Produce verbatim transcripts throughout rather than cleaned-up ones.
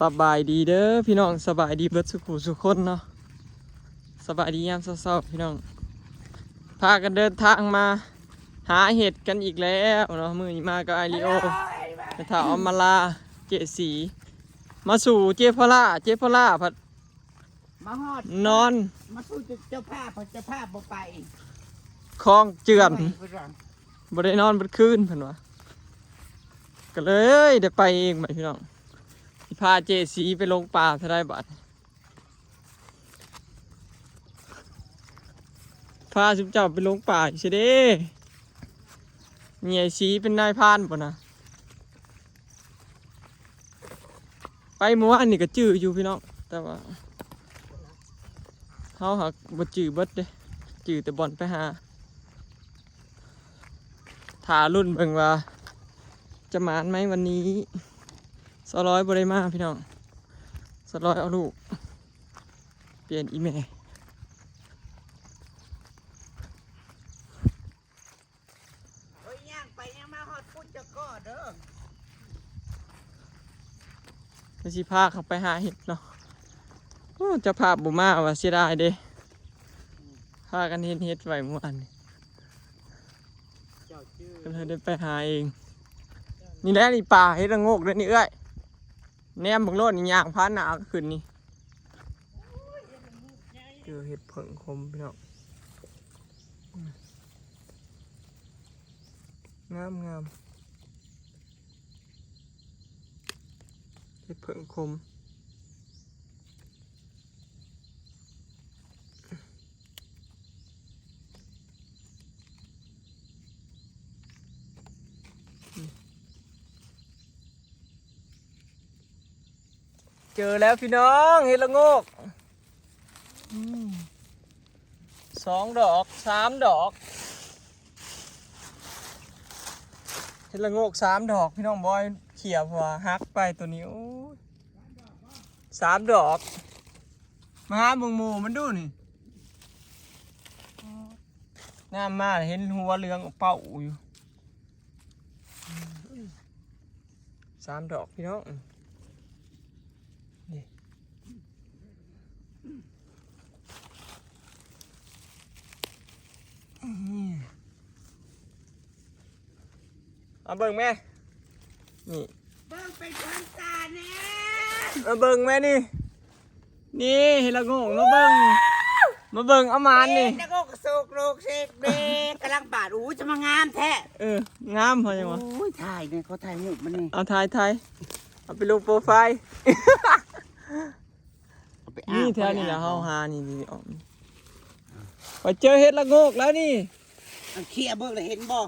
สบายดีเด้อพี่น้อง สบายดีเบิดสุขุสุคนเนาะ สบายดียามเช้าๆพี่น้อง พากันเดินทางมาหาเห็ดกันอีกแล้วเนาะ มื้อนี้มากับไอริโอ ไปถ่าออมมาลา เจสี มาสู่เจพอล่า เจพอล่าพัด มาฮอด นอน มาสู่เจ้าภาพเจ้าภาพบ่ไป คลองเจือน ไปเพิ่นว่า บ่ได้นอนเบิดคืนเพิ่นว่า ก็เลยได้ไปเองบัดพี่น้อง สิพาเจสีไปลงป่าเท่าใดบัด พาซุมเจ้าไปลงป่าอีกเด้ มีไอ้สีเป็นนายพรานบ่นะ ไปเมื่อวานนี่ก็จื้ออยู่พี่น้อง แต่ว่า เฮาหักบ่จื้อเบิดเด้ จื้อแต่บ่อนไปหา ถ้ารุ่นเบิ่งว่า จะหมานไหมวันนี้ สาวร้อยบ่ได้มาพี่น้อง สาวร้อยเอาลูก เปลี่ยนอีแม่ เฮ้ยย่างไปย่างมาฮอดพุ่นจะกอดเด้อ ก็สิพาเขาไปหาเห็ดเนาะ โอ้ เจ้าภาพบ่มาว่าเสียดายเด้ พากันเห็นเห็ดไว้เมื่อวานนี้ เจ้าจื้อ ก็เลยได้ไปหาเอง นี่แหละนี่ป่าเห็ดละโงกเด้อนี่เอ้ย แนมเบิ่งโลดนี่ย่างผ่านหน้าก็ขึ้นนี่ เจอเห็ดเผิ่งขมพี่น้อง งามงาม เห็ดเผิ่งขม เจอแล้วพี่น้อง เห็ดละโงก อืม สองดอก สามดอก เห็ดละโงกสามดอก พี่น้องบอยเขี่ยหัวหักไปตัวนี้ โอ้ย สามดอก มาหาเบิ่งหมู่มันดูนี่ งามมาก เห็นหัวเหลืองเป่าอยู่ สามดอกพี่น้อง นี่ นี่ เอาเบิ่งแม่ นี่ เบิ่งเป็นคนตาแน่ มาเบิ่งแม่นี่ นี่เห็ดละโงกมาเบิ่ง มาเบิ่งเอาหมานนี่ เอ๊ะแล้วก็กระโซกโลกเซกเบกกำลังบาดอู้จะมางามแท้ เออ งามพอยังวะ โอ้ยถ่ายเนี่ยเขาถ่ายรูปมันนี่ เอาถ่ายถ่ายเอาไปลงโปรไฟล์ เอาไป นี่ อ้าง แถวนี้แหละ อ เฮาหานี่นี่ออกนี่ไปเจอเห็ดละโงกแล้วนี่ อันเขี่ยเบิ่งแล้วเห็นบ่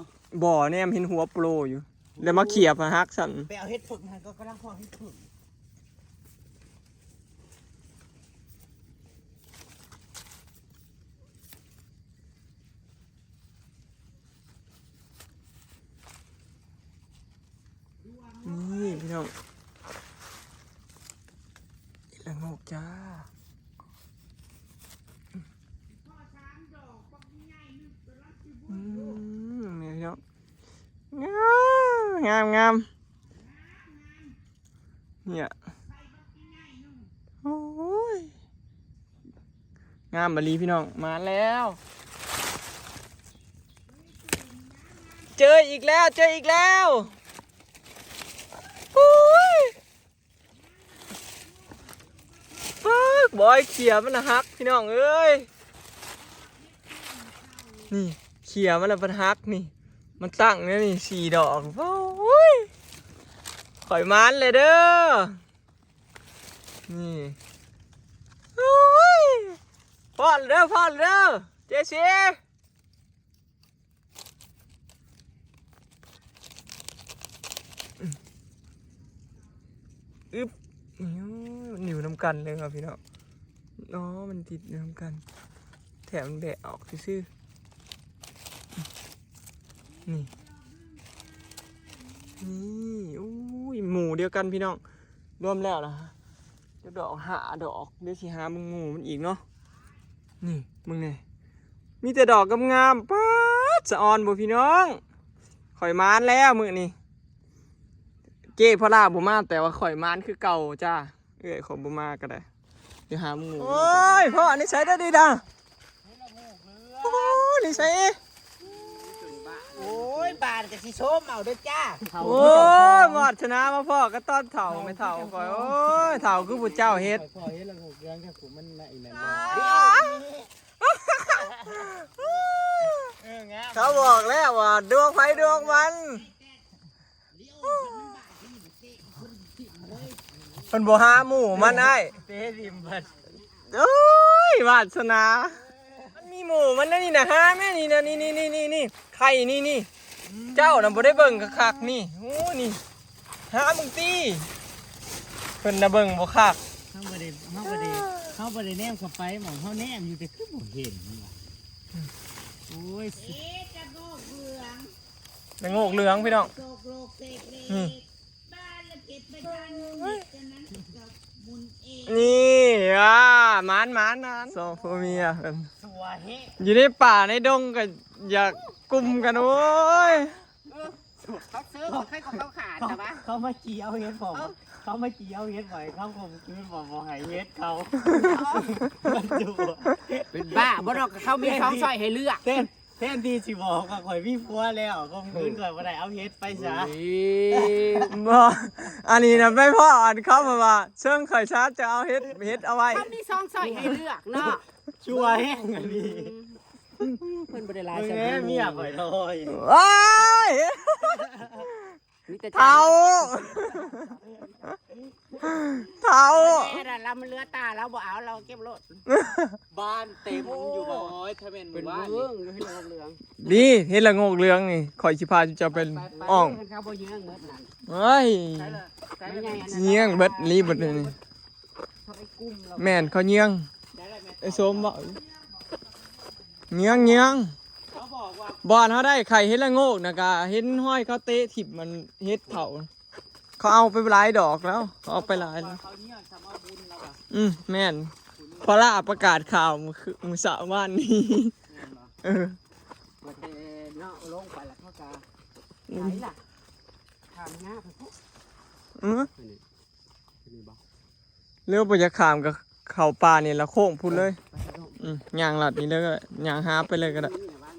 บ่อเนี่ยมันเห็นหัวโปรอยู่ แล้วมาเขี่ยพะหักสั่น ไปเอาเห็ดเผิ่งหันก็กำลังพอเห็ดเผิ่ง นี่พี่น้องเห็ดละโงกจ้า อืมนี่พี่น้อง งามงามงาม เนี่ย โอ้ย งามบาลีพี่น้อง มาแล้ว เจออีกแล้ว เจออีกแล้ว โอ้ย ปากบอยเขี่ยมันนะฮักพี่น้องเอ้ย นี่เขี่ยมันนะมันฮักนี่ มันตั้งเนี่ยนี่สี่ดอก โอ้ย ข่อยมันเลยเด้อ นี่ โอ้ย พอดเด้อ พอดเด้อ เจซี อึ๊บ นี่ มันอยู่นำกันเลยครับพี่น้อง อ๋อ มันติดอยู่นำกัน แถมมันแบะออกซื่อๆ นี่ นี่ อุ้ย หมู่เดียวกันพี่น้อง รวมแล้วนะ จะดอกห้าดอก เดี๋ยวสิหามึงหมู่มันอีกเนาะ นี่ มึงเนี่ย มีแต่ดอกงามๆ ป๊าด สะออนบ่พี่น้อง ข่อยมานแล้วมื้อนี้ เจ้พ่อลาบ่มา แต่ว่าข่อยมานคือเก่าจ้า เอ้ยขอบ่มาก็ได้ เดี๋ยวหาหมู่ โอ้ย พ่อ นี่ใช้ได้ดีดัง โอ้ย นี่ใช้ โอ้ย บานก็สิโซมเอาเด้อจ้า โอ้ย วาสนามาพ่อก็ตอนเฒ่า ไม่เฒ่าก่อย โอ้ย เฒ่าคือผู้เจ้าเฮ็ด พ่อเฮ็ดละโงกเหลืองกับกูมันน่ะอีแม่นบ่ เอองาม เขาบอกแล้วว่าดวงไผดวงมัน เพิ่นบ่หาหมู่มันอ้าย เตะริมบัด โอ้ย วาสนา มันมีหมู่มันนะนี่นะ หาแม่นี่นะ นี่นี่นี่นี่นี่ ไข่นี่นี่ เจ้าน่ะบ่ได้เบิ่งคักๆนี่ โอ้ นี่ หามึงตี้ เพิ่นน่ะเบิ่งบ่คัก เฮาบ่ได้ เฮาบ่ได้ เฮาบ่ได้แนมเข้าไป หม่องเฮาแนมอยู่แต่คือบ่เห็นว่ะ โอ้ย เอ๊ะ จะโงกเหลือง ละโงกเหลืองพี่น้อง โตกโลกเตกเล อืม ก บ้านละเก็บไปทานเงินเด็กกันนั้นกับบุญเอง นี่ อ่า หมานหมานหมาน สองผัวเมียเพิ่น สัวเฮะ อยู่ในป่าในดงก็อยากกลุ่มกัน โอ้ย เออ เขาซื้อเขาใครก็เขาขาดแต่ว่า เขามาจีเอาเห็ดผม เขามาจีเอาเห็ดบ่อย เขาข่มขืนผม บ่ให้เห็ดเขา มันอยู่ เป็นบ้าบ่ดอก เขามีสองซอยให้เลือก แทน แทนที่สิบอกว่าข่อยมีผัวแล้ว ข่มขืนข่อยบ่ได้ เอาเห็ดไปซะ อุ้ย บ่ อันนี้นะไม่พ่ออันเขามาว่าเชิงข่อยซะจะเอาเห็ด เห็ดเอาไว้ เขามีสองซอยให้เลือกเนาะ ชั่วแห้งอันนี้ เพิ่นบ่ได้หลาย มึง ซะ แม่เมียข่อยทอย ว้าย มีแต่ เฒ่า เฒ่า แม่น่ะ เรามันเหลือตา เราบ่เอา เราเก็บโลด บ้านเต็มอยู่บ่อย ถ้าแม่น เป็น บ้าน เมืองอยู่ให้เราเหลือง ดี เห็ดละโงกเหลืองนี่ ข่อยสิพาเจ้าไป ไปไป อ่อง เพิ่นเขาบ่เยื้องหมดนั่น เฮ้ย ใช่เลย ไม่ใหญ่อันนั้น เยื้องเบิดลีเบิดเลยนี่ เขาไอ้กุ้มเรา แม่นเขาเยื้อง ได้แล้วแม่ ไอ้โสมบอกเยื้องเยื้อง เขาบอกว่า บ่อนเขาได้ไข่เห็ดละโงกนะกะ เห็นห้อยเขาเตะถิ่มมันเห็ดเฒ่า เขาเอาไปหลายดอกแล้ว เขาเอาไปหลายแล้ว เขาเยื้องสำเอาบุญเราอะ อืม แม่น พอล่าประกาศข่าวมื้อคืน มื้อเช้าว่านนี้ แม่นบ่ เออ ว่าแต่เนาะ ลงไปแล้วเขาก็ อืม ไหนล่ะ ทางหน้าไปพุ้น อืม นี่ นี่บ่ เร็วบ่อยากข้ามก็เข้าป่านี่ละโค้งพุ้นเลย ไปเถอะ อืม ย่างลัดนี่เลยก็ได้ ย่างหาไปเลยก็ได้ นี่นะบ้าน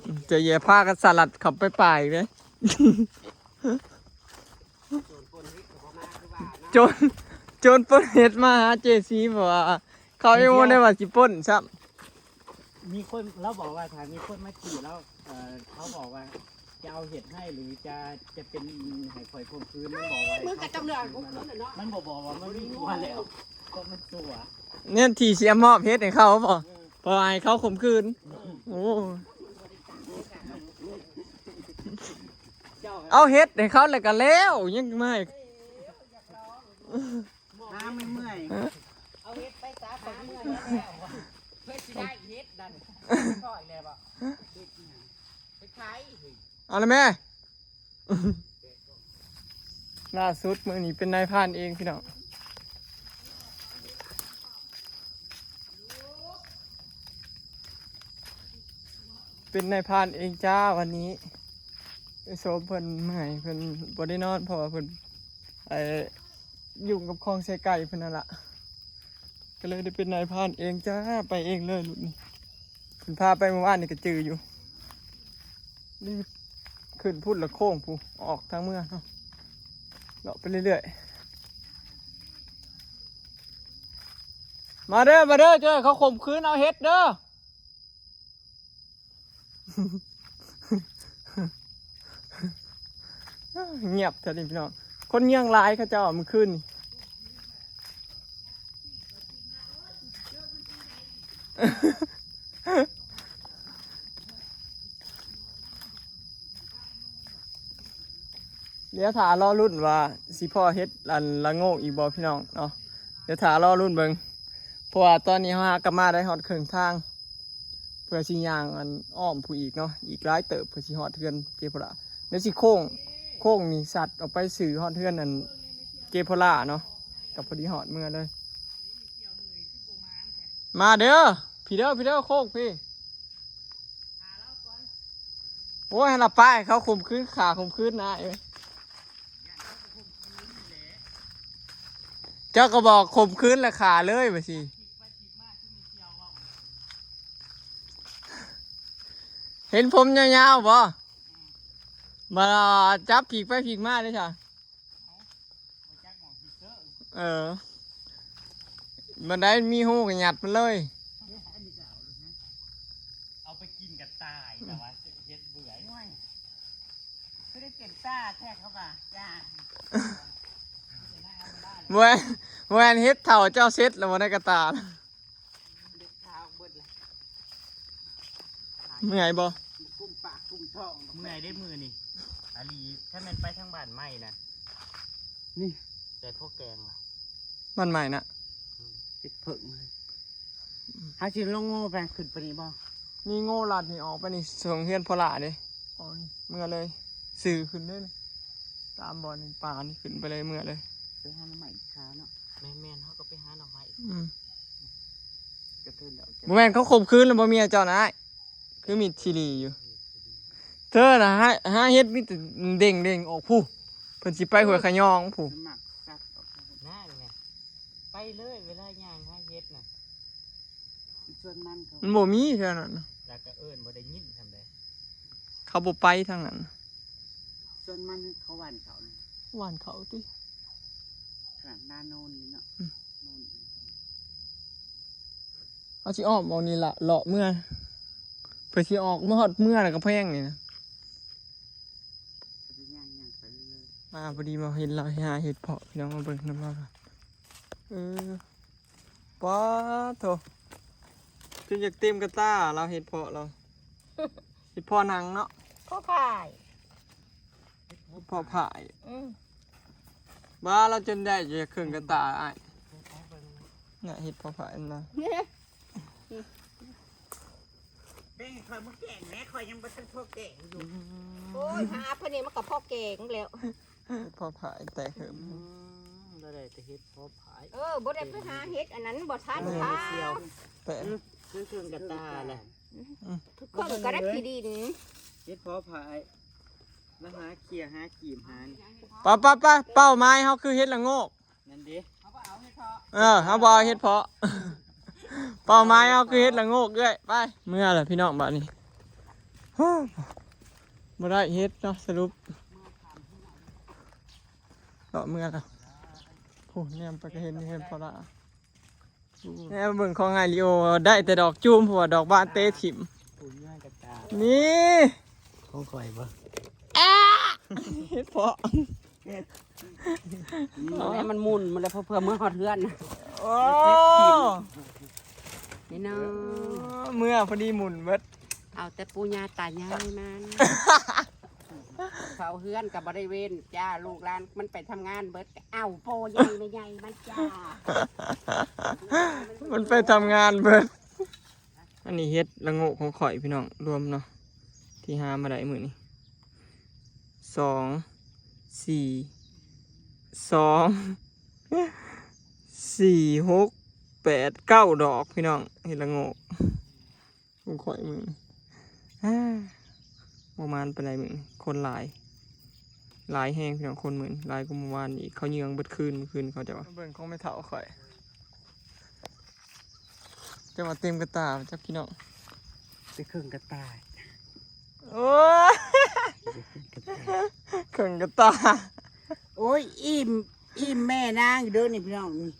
อืม จะอย่าพากันสลัดเข้าไปป่าอีกเลย โจรปล้นเห็ดมาหาเจซีบอกว่า เขายังบ่ได้ว่าสิปล้นซ้ำ มีคน เราบอกว่าถ้ามีคนมาจีบแล้ว เอ่อ เขาบอกว่าจะเอาเห็ดให้หรือจะ จะเป็นให้ข่อยข่มขืน มันบอกว่า มึงก็ต้องเลือกข่มขืนน่ะเนาะ มันบ่บอกว่ามันมีผัวแล้ว ก็มันสัว เนี่ยที่สิมอบเห็ดให้เขาบ่ เออ เพราะให้เขาข่มขืน โอ้ เอาเห็ดให้เขาแล้วก็แล้ว ยังไม่ น้ำไม่เมื่อย เอาเห็ดไปซะ ข่อยเมื่อยแล้ว เพื่อสิได้เห็ดนั่น พ่ออีกแล้วบ่ เห็ดขาย เอาละแม่ ล่าสุดมื้อนี้เป็นนายพรานเองพี่น้อง เป็นนายพรานเองจ้าวันนี้ ไอ้โสมเพิ่นเมื่อย เพิ่นบ่ได้นอน เพราะว่าเพิ่น ไอ้ ยุ่งกับของใส่ไก่เพิ่นนั่นล่ะ ก็เลยได้เป็นนายพรานเองจ้า ไปเองเลยรุ่นนี้ เพิ่นพาไปเมื่อวานนี่ก็จืออยู่ รีบขึ้นพุ้นละโค้งพุ้น ออกทางเมืองเนาะ เลาะไปเรื่อยๆ มาเด้อ มาเด้อ เจ้าเขาข่มขืนเอาเห็ดเด้อ เงียบแท้นี่พี่น้อง คนเยื้องหลายเขาเจ้ามื้อคืนนี่ เดี๋ยวถ่ารอรุ่นว่าสิพ้อเห็ดอันละโงกอีกบ่พี่น้องเนาะ เดี๋ยวถ่ารอรุ่นเบิ่ง เพราะว่าตอนนี้เฮาหากลับมาได้ฮอดครึ่งทาง เพื่อสิย่างอันอ้อมผู้อีกเนาะ อีกหลายเติบเพื่อสิฮอดเฮือนเกพลา เดี๋ยวสิโค้ง โค้งนี่สัดออกไปซื่อฮอดเฮือนอันเกพลาเนาะ ก็พอดีฮอดเมือเลย มาเด้อ พี่เด้อ พี่เด้อ โค้งพี่ โอ้ย หั่นละไป เขาข่มขืน ขาข่มขืนนะเอ้ย ย่านเขาก็ข่มขืนนี่แหละ เจ้าก็บอกข่มขืนราคาเลยว่าสิ เห็นผมยาวๆบ่ มาจับผีกไปผีกมาเลยจ้ะ เออ มันได้มีหูก็หยัดมันเลย เอาไปกินกับตายแต่ว่าเฮ็ดเบื่อ ไม่ได้เก็บตาแทกเขาป่ะจ้า เว้ยเว้ยเฮ็ดเถ่าเจ้าเซ็ตแล้วบ่ได้กระตา เด็กขาวเบิดเลย เมื่อยบ่ กุ้มปากกุ้มท้อง เมื่อยได้มือนี่อาลีถ้าแม่นไปทางบ้านใหม่นะ นี่ แต่พวกแกงล่ะ บ้านใหม่นะ เห็ดเผิงเลยหาสิลงโง่ไปขึ้นไปนี่บ่ นี่โง่ลัดนี่ออกไปนี่ส่งเฮือนพอละเด้ออกนี่เมื่อเลย สื่อขึ้นเลยนี่ตามบ่อนนี่ป่านี่ขึ้นไปเลยเมื่อเลย ไปหาหน่อไม้อีกคราวเนาะ แม่นแม่นเขาก็ไปหาหน่อไม้ อืม กระเทินดอก บ่แม่นเขาข่มขืนแล้วบ่เมียเจ้านะอ้ายคือมีทีดีอยู่ เธอน่ะหาหาเฮ็ดมีแต่เด้งเด้งออกผู้เพิ่นสิไปห้วยขะยองผู้ มันหมักสัตว์ออกมา นั่นไงไปเลยเวลาย่างหาเฮ็ดน่ะ ส่วนมันเขา มันบ่มีเท่านั้นนะ แล้วก็เอิ้นบ่ได้ยินทำได เขาบ่ไปทางนั้น ส่วนมันเขาหว่านเขานี่ หว่านเขาติ ขนาดหน้าโน่นนี่เนาะโน่น เอาสิอ้อมเอานี่ละเลาะเมือเพื่อสิออกมาฮอดเมือแล้วก็แพงนี่นะ จะย่างย่างไปเลย มาพอดีมาเห็นเราหาเห็ดเพาะพี่น้องมาเบิ่งนำเราเออป๊าดโถจนอยากเต็มกระตาเราเห็ดเพาะเราเห็ดเพาะหนังเนาะ พ่อผ่าย เห็ดเพาะผ่าย อืม บ้าเราจนได้จะเครื่องกระตาอ้ายน่ะเห็ดเพาะผ่ายนะ เบ่งคอยมาแกงแม่คอยยังบ่ทันพอแกงอยู่ โอ้ยหาพะเนี่ยมันกับพ่อแกงแล้ว เห็ดเพาะผ่ายแตกเหิม อืมบ่ได้แต่เฮ็ดพอผาย เออบ่ได้ไปหาเห็ดอันนั้นบ่ทัน เออ ค่ะ เสียว แต่ คือเครื่องกระตาแหละ คือคนกระดับที่ดิน เฮ็ดพอผายมาหาเขี่ยหากีบหานี่ ป้าป้าป้าเป้าหมายเขาคือเห็ดละโงก นั่นเด้ เออเขาบอกเห็ดเพาะ เป้าหมายเขาคือเห็ดละโงกเอ้ยไปเมื่อละพี่น้องบ้านนี้ บ่ได้เห็ดเนาะสรุปเลาะเมือแล้วโอ้แนมไปก็เห็นเห็นพอละแนมเบิ่งของไอริโอได้แต่ดอกจูมเพราะว่าดอกบานเตะถิ่ม ปูนย่างกระตา นี่ ของข่อยบ่ เห็ดเพาะ นี่แหละมันหมุนมาแล้วเพื่อเมื่อฮอดเฮือนน่ะ โอ้ นี่เนาะ เมื่อพอดีหมุนเบิด เอาแต่ปูยาตายายมันเฝ้าเฮือนกับบ่ได้เว้นจ้าลูกหลานมันไปทำงานเบิดก็เอาโปใหญ่ไม่ใหญ่มันจ้า มันไปทำงานเบิด อันนี้เห็ดละโงกของข่อยพี่น้องรวมเนาะที่หามาได้มื้อนี้สองสี่สองสี่หกแปดเก้าดอกพี่น้องเห็ดละโงกของข่อยมื้อนี้อ้าบ่มานปานใดมื้อนี้คนหลาย หลายแฮงพี่น้องคนมื้อนี้หลายกว่าเมื่อวานอีกเขาเยืองเบิดคืนเมื่อคืนเขาจะว่าเบิ่งของแม่เฒ่าข่อย จะมาเต็มกระตาจ้ะพี่น้อง ไปเครื่องกระต่าย โอ้ยเครื่องกระตา โอ้ยอิ่มอิ่มแม่นางอยู่เด้อนี่พี่น้องนี่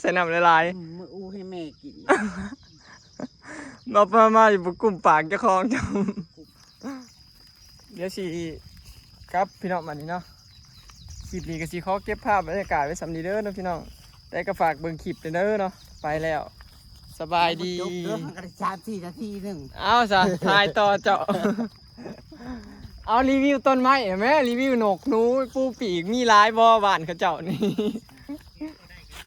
ใส่น้ำหลาย อืมมื้ออู้ให้แม่กิน ๆมาประมาณอยู่กลุ่มปากเจ้าของจ้ะเดี๋ยวสิครับพี่น้องมานี่เนาะคลิปนี้ก็สิขอเก็บภาพบรรยากาศไว้สำนี้เด้อเนาะพี่น้องแต่ก็ฝากเบิ่งคลิปเด้อเนาะไปแล้ว สบายดี จบเด้อมันก็ได้สามสี่นาทีหนึ่ง เอาซะถ่ายต่อเจ้า เอารีวิวต้นไม้แม่รีวิวนกหนูปูปีกมีหลายบ่บ้านเขาเจ้านี่